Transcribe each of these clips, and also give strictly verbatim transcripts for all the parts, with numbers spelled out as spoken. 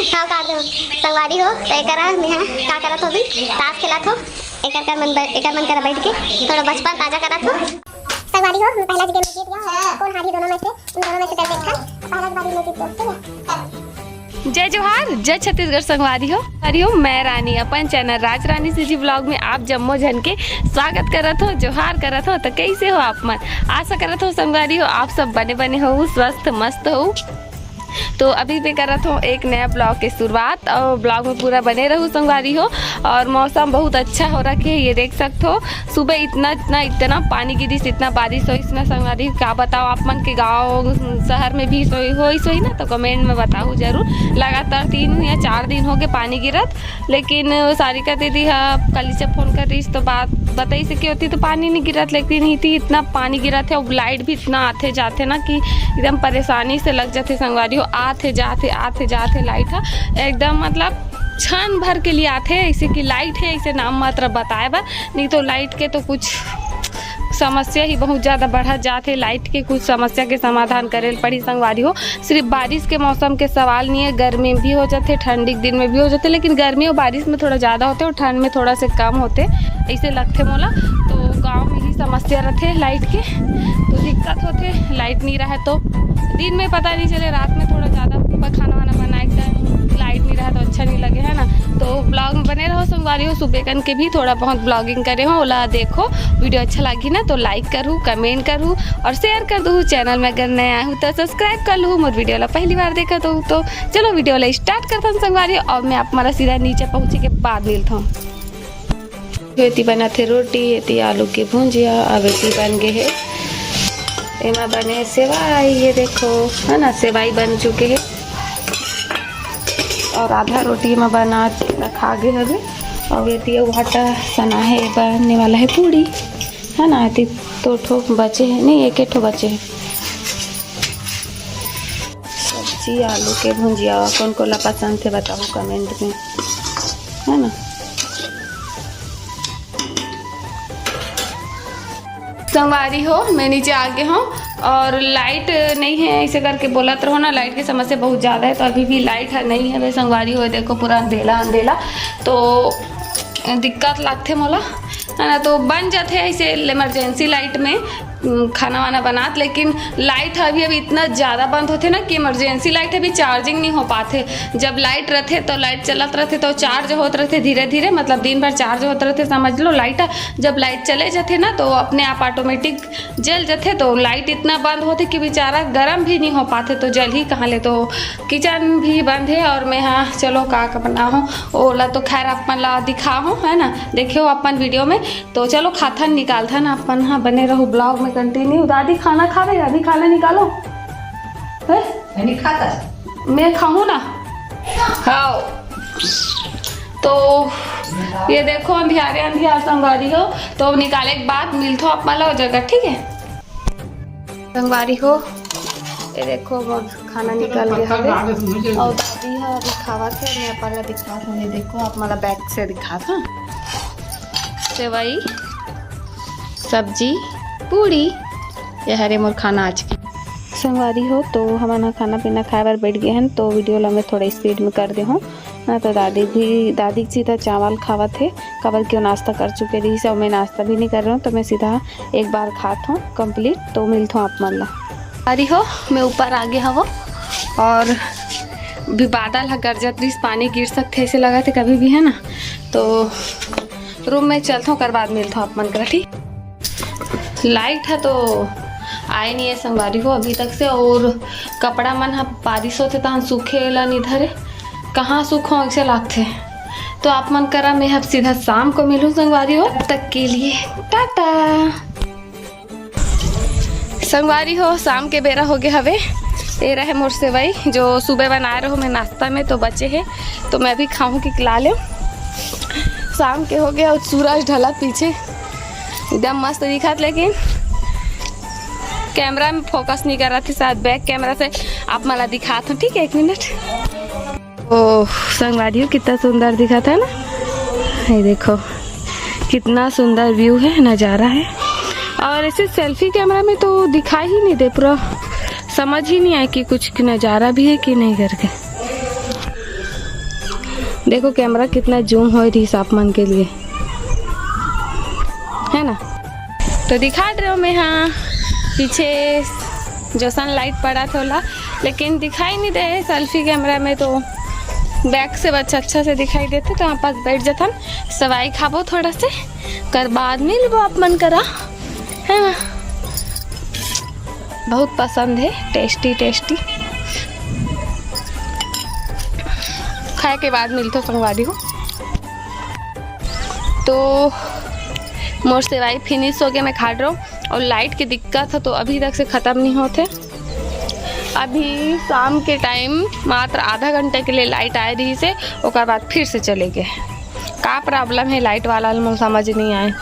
खाओ का दो संगवारी हो। तो एकरा में हा का करत हो, भी ताश खेलत हो। एकर कर मन ब-, एकर मन करा बैठ के थोड़ा बचपन ताजा करत हो। संगवारी हो, मैं पहला जगह में जीत गया हूँ। कौन हारी दोनों में से? उन दोनों में से कर देखा। पहला बारी मैं जीत गया, ठीक है? जय जोहार, जय छत्तीसगढ़ संगवारी हो। संगवारी हो, मैं रानी अपन चैनल राज रानी सीजी ब्लॉग में आप जम्मो झन के स्वागत करत हो, जोहार करत हो। तो कैसे हो आप मन? आशा करत हो संगवारी हो आप सब बने बने हो, स्वस्थ मस्त हो। तो अभी मैं करत हूँ एक नया ब्लॉग के शुरुआत, और ब्लॉग में पूरा बने रहू संगवारी हो। और मौसम बहुत अच्छा हो रखे है, ये देख सकते हो। सुबह इतना इतना इतना पानी गिरिस, इतना बारिश होइस ना संगवारी हो, क्या बताओ। आप मन के गाँव शहर में भी सोई होइस होही ना, तो कमेंट में बताओ जरूर। लगातार तीन या चार दिन हो गए पानी गिरत, लेकिन सारिका दीदी हा कल से फोन कर रही तो बात बताई से की होती तो पानी नहीं गिरत, लेकिन इतनी इतना पानी गिरत है। अब लाइट भी इतना आथे जाथे ना कि एकदम परेशानी से लग जाथे संगवारी हो। आथे जाथे, आथे जाथे लाइट हा एकदम, मतलब, क्षण भर के लिए आथे, ऐसे कि लाइट है, ऐसे नाम मात्र बताए बर, नहीं तो लाइट के तो कुछ समस्या ही बहुत ज्यादा बढ़त जाथे। लाइट के कुछ समस्या के समाधान करे ल पड़ी संगवारी हो। सिर्फ बारिश के मौसम के सवाल नहीं है, गर्मी भी हो जाथे, ठंडी के दिन में भी हो जाथे, लेकिन गर्मी और बारिश में थोड़ा ज्यादा होथे और ठंड में थोड़ा से कम होथे, ऐसे लगथे मोला। तो गाँव में ही समस्या रथे लाइट के, तो दिक्कत होथे, लाइट नहीं रहे तो दिन में पता नहीं चले, रात में थोड़ा ज्यादा खाना वाना बनाए के टाइम लाइट नहीं रहे तो अच्छा नहीं लगे, है ना। तो ब्लॉग में बने रहो संगवारी हो। सुबह कन के भी थोड़ा बहुत ब्लॉगिंग करे हो, ओला देखो। वीडियो अच्छा लगी ना तो लाइक करू, कमेंट करू और शेयर कर दू। चैनल में अगर नया हो तो सब्सक्राइब कर लू, मोर वीडियो ला पहली बार देखा तो। तो चलो वीडियो ला स्टार्ट करथन संगवारी हो। अब मैं आप मन ला सीधा नीचे पहुँचे के बाद मिलत हूँ। एती बनत हे रोटी, एती आलू के भुंजिया, अब एती बन गे हे, एमा बने हे सेवाई, ये देखो, है ना, सेवाई बन चुके हे। और आधा रोटी एमा बना रखा गे हवे, और एती अउ आटा सना हे, बनने वाला हे पूड़ी, है ना। एती दो ठो बचे हे, नहीं, एक ठो बचे हे। सब्जी आलू के भुंजिया, कौन कोन ला पसंद हे बताओ कमेंट में, है ना। संगवारी हो, मैं नीचे आ गए हूँ और लाइट नहीं है, ऐसे करके बोलत रहो ना, लाइट की समस्या बहुत ज़्यादा है। तो अभी भी लाइट है, नहीं है वे संगवारी हो, देखो पूरा अंधेला अंधेला, तो दिक्कत लगथे मोला, है ना। तो बन जाथे ऐसे इमरजेंसी लाइट में, उम, खाना वाना बनात, लेकिन लाइट ह अभी, अभी इतना ज़्यादा बंद होथे ना कि इमरजेंसी लाइट अभी चार्जिंग नहीं हो पाथे। जब लाइट रथे तो लाइट चलत रथे तो चार्ज होत रथे धीरे धीरे, मतलब दिन भर चार्ज होत रथे, समझ लो लाइट ह। जब लाइट चले जाथे ना तो अपने आप ऑटोमेटिक जल जाथे। तो लाइट इतना बंद होथे कि बेचारा गरम भी नहीं हो पाथे, तो जल ही कहाँ ले। तो किचन भी बंद है और मैं, हाँ, चलो का का बनाहूँ, ओला तो खैर अपन ला दिखाहूँ, है ना, देखियो अपन वीडियो में। तो चलो खाथन, निकालथन, अपन हा बने रहू ब्लॉग में कंटिन्यू। दादी खाना खावे, दादी खाना निकालो। हैं? नहीं खाता। मैं खाऊं ना। खाओ। तो ये देखो अंधियारे अंधियार संगवारी हो, तो निकाले के बाद मिलथो आप मन ला ओ जगह, ठीक है? संगवारी हो, ये देखो मोर खाना निकल गया हवे। और दादी हा अभी खावत हे, मैं अपन ला दिखात हूँ, ये देखो आप मन ला बैक से दिखात हूँ। सेवई, सब्जी, पूड़ी, ये हरे मोर खाना आज के। संगवारी हो, तो हमन ह खाना पीना खाए बर बैठ गए हन, तो वीडियो ला मैं थोड़ा स्पीड में कर दे हूँ ना। तो दादी भी, दादी सीधा चावल खावत हे, काबर कि वो नाश्ता कर चुके रहिस, और मैं नाश्ता भी नहीं कर रहा हूँ, तो मैं सीधा एक बार खात हूँ कंप्लीट, तो मिलत हूँ आप मन ला। अरे हो, मैं ऊपर आ गया हूँ और भी बादल ह गरजत रहिस, पानी गिर सकथे ऐसे लगत हे कभी भी, है ना। तो रूम में चलत हूँ, ओकर बाद मिलत हूँ आप मन करा, ठीक। लाइट ह तो आए नहीं है संगवारी हो अभी तक से, और कपड़ा मन ह बारिश होथे तहन सूखे ला नहीं धरे, कहाँ सूखो ऐसे लागथे। तो आप मन करा मैं अब सीधा शाम को मिलूँ संगवारी हो, तब तक के लिए टाटा। संगवारी हो, शाम के बेरा हो गए हवे। ये रहे मोर सेवई जो सुबह बनाए रहो मैं नाश्ता में, तो बचे है, तो मैं भी खाऊं कि ला ले। शाम के हो गया और सूरज ढलत पीछे, एकदम मस्त दिखत, लेकिन कैमरा में फोकस नहीं कर रहा था, शायद बैक कैमरा से आप मन ला दिखात हूँ, ठीक है, एक मिनट। ओह संगवारी हो, कितना सुंदर दिखत है ना, ये देखो कितना सुंदर व्यू है, नज़ारा है। और ऐसे सेल्फी कैमरा में तो दिखाई ही नहीं दे, पूरा समझ ही नहीं आए कि कुछ नज़ारा भी है कि नहीं करके। देखो कैमरा कितना जूम हो रही आप मन के लिए, है ना। तो दिखा रहे हो मैं, हाँ, पीछे जो सनलाइट पड़ा थोड़ा, लेकिन दिखाई नहीं दे सेल्फी कैमरा में, तो बैक से बस अच्छा से दिखाई देते। तो वहाँ पास बैठ जाथन, सेवई खाबो थोड़ा से, कर बाद मिलबो आप मन करा, है ना। बहुत पसंद है, टेस्टी टेस्टी। खाए के बाद मिलथो संगवारी हो। तो मोर सेवई फिनिश हो गए, मैं खा रहा हूँ। और लाइट की दिक्कत है तो अभी तक से ख़त्म नहीं होते। अभी शाम के टाइम मात्र आधा घंटे के लिए लाइट आए रही से, ओकर बाद फिर से चले गए। का प्रॉब्लम है लाइट वाला ल, मोला समझ नहीं आए।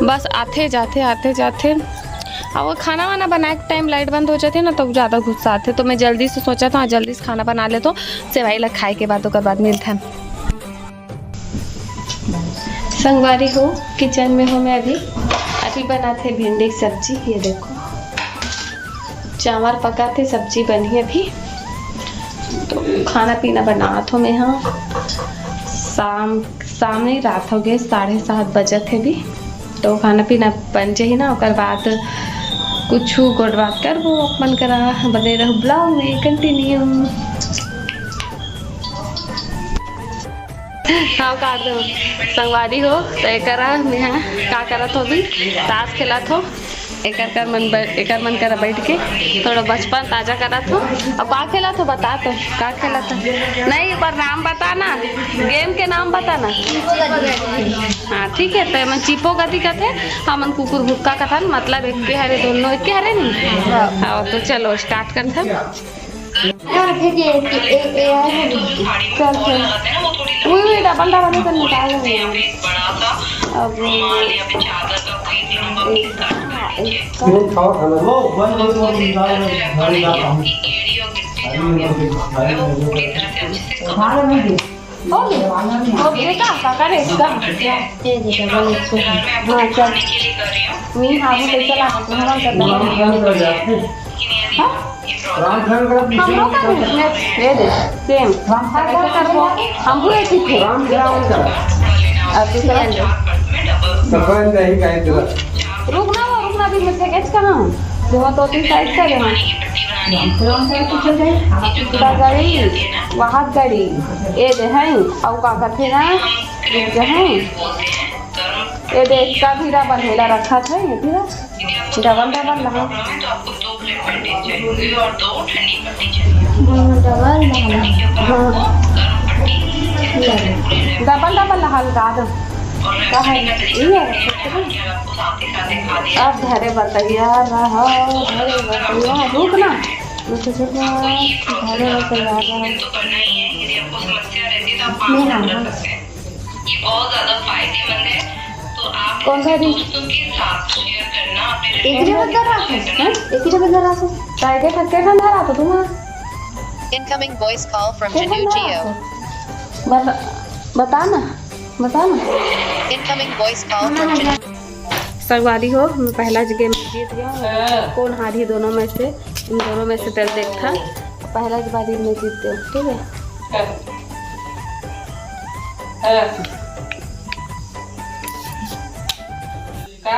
बस आथे जाथे, आथे जाथे। और वो खाना वाना बनाए के टाइम लाइट बंद हो जाती है ना, तो ज़्यादा गुस्सा आते। तो मैं जल्दी से सोचा था, हाँ, जल्दी से खाना बना लेता हूँ, सेवई ला खाए के बाद, ओकर बाद मिलते हैं। संगवारी हो, किचन में हो मैं अभी। अभी बनाथे भिंडी की सब्जी। ये देखो, चावल पकाथे, सब्जी बनही अभी। तो खाना पीना बनात हो मैं, हाँ। शाम, शाम नहीं, रात हो गए, साढ़े सात बजत है अभी। तो खाना पीना बन जाही ना, ओकर बाद कुछ गोठ बात करबो अपन करा। बने रहो ब्लॉग में, कंटिन्यू। हाँ, काट दो। संगवारी हो, तो एकरा मेहा का करत हो अभी? ताश खेलत हो। एकर कर मन बै-, एकर मन करा बैठ के थोड़ा बचपन ताजा करत हो। अब का खेलत हो, बता तो, का खेलत हो? नहीं, पर नाम बता ना, गेम के नाम बता ना। हाँ, ठीक है, तो एमन चिपो कथी कथे, हमन कुकुर भुक्का कथन, मतलब एक के हरे, दोनों एक के हरे नहीं। हाँ, तो चलो स्टार्ट करथन। हाँ, ठीक है, ए, ए, ए, चल, चल। वही, वही, डबल, डबल है, तो निकाल लेंगे। अब हाँ, इसका। नहीं, खाओ, खाना। वो बंद, बंद, बंद, निकाल, निकाल, निकाल। खाना नहीं दे। हो गया? तो अब ये का, काका रे, इसका? ये दे, डबल इसको। हाँ, चल। नहीं, हाँ, वो कैसे ला, तो हम कर देंगे। हाँ? रामचंद्र का हम लोग का भी ये दे, सेम। ऐसा करबो, हम भी एक ही थे। राम रावण का। अब दूसरा ये दे। सफेद नहीं का इधर। रुक ना, वो रुक ना, अभी मैं फेंकेच कहाँ हूँ? जो तो तीन साइड का देना। राम रावण का कुछ हो जाए। पूरा गाड़ी, वहाँ गाड़ी। ये दे हैं, और का करते ना, रुक जा हैं। ये दे, इसका भी रबड़ हेला रखा था, ये भी रख। डबल डबल लहा। डबल लहा। हाँ। डबल डबल लहा लगा दो। का है? ये है। अब धरे बतैया रहा, धरे बतैया, रुक ना। रुक, रुक, रुक, धरे बतैया रहा। नहीं, हाँ, हाँ। ये बहुत ज्यादा फायदेमंद है। तो आप कौन सा इसे दी? दोस्तों के साथ शेयर करना, अपने एक ही जगह रिश्तेदारों कर रहा के साथ है, शेयर करना। हाँ? एक ही जगह कर रहा है। टाइगर थक के खंडा रहा था तुम्हारा। Incoming voice call from कैसे Janu ना Geo। रहा था? बता, बता ना, बता ना। Incoming voice call from Janu। संगवारी हो, मैं पहला गेम जीत गया हूँ। हाँ। कौन हारी दोनों में से? इन दोनों में से तेरे देखता। पहला बारी मैं जीत गया, ठीक है? हाँ। हाँ। का?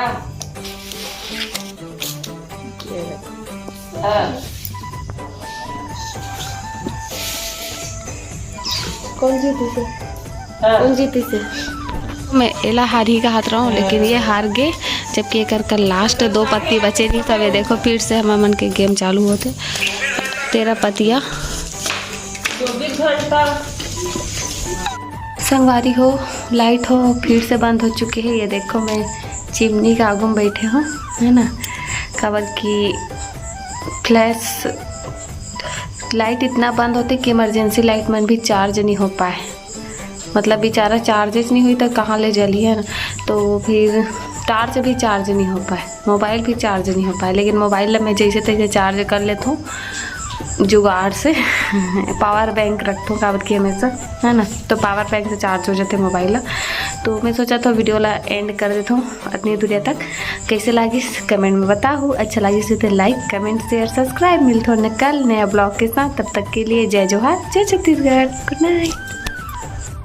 हाँ। कौन जीती से? हाँ। कौन जीती से? मैं एला हारही कहत रहूं, लेकिन ये हार गे, जबकि एकर कर लास्ट दो पत्ती बचे रही। तब ये देखो, फिर से हमर मन के गेम चालू होथे। तेरह पत्तियां। चौबीस घंटा। संगवारी हो, लाइट हो फिर से बंद हो चुके हे। ये देखो, मैं चिमनी के आगू में बैठे हों, है ना, काबर कि फ्लैश लाइट इतना बंद होथे कि इमरजेंसी लाइट मन भी चार्ज नहीं हो पाए। मतलब बेचारा चार्ज नहीं हुई तो कहाँ ले जली, है ना। तो फिर टार्च भी चार्ज नहीं हो पाए, मोबाइल भी चार्ज नहीं हो पाए, लेकिन मोबाइल ला मैं जैसे तैसे चार्ज कर लेता हूँ जुगाड़ से। पावर बैंक रखता हूँ काबर कि हमेशा, है ना, तो पावर बैंक से चार्ज हो जाते मोबाइल ला। तो मैं सोचा था वीडियो ला एंड कर देता हूँ अतनी दूरिया तक। कैसे लागिस कमेंट में बताहू, अच्छा लागिस तो लाइक, कमेंट, शेयर, सब्सक्राइब। मिलथो न कल नया ब्लॉग के साथ, तब तक के लिए जय जोहार, जय छत्तीसगढ़, गुड नाइट।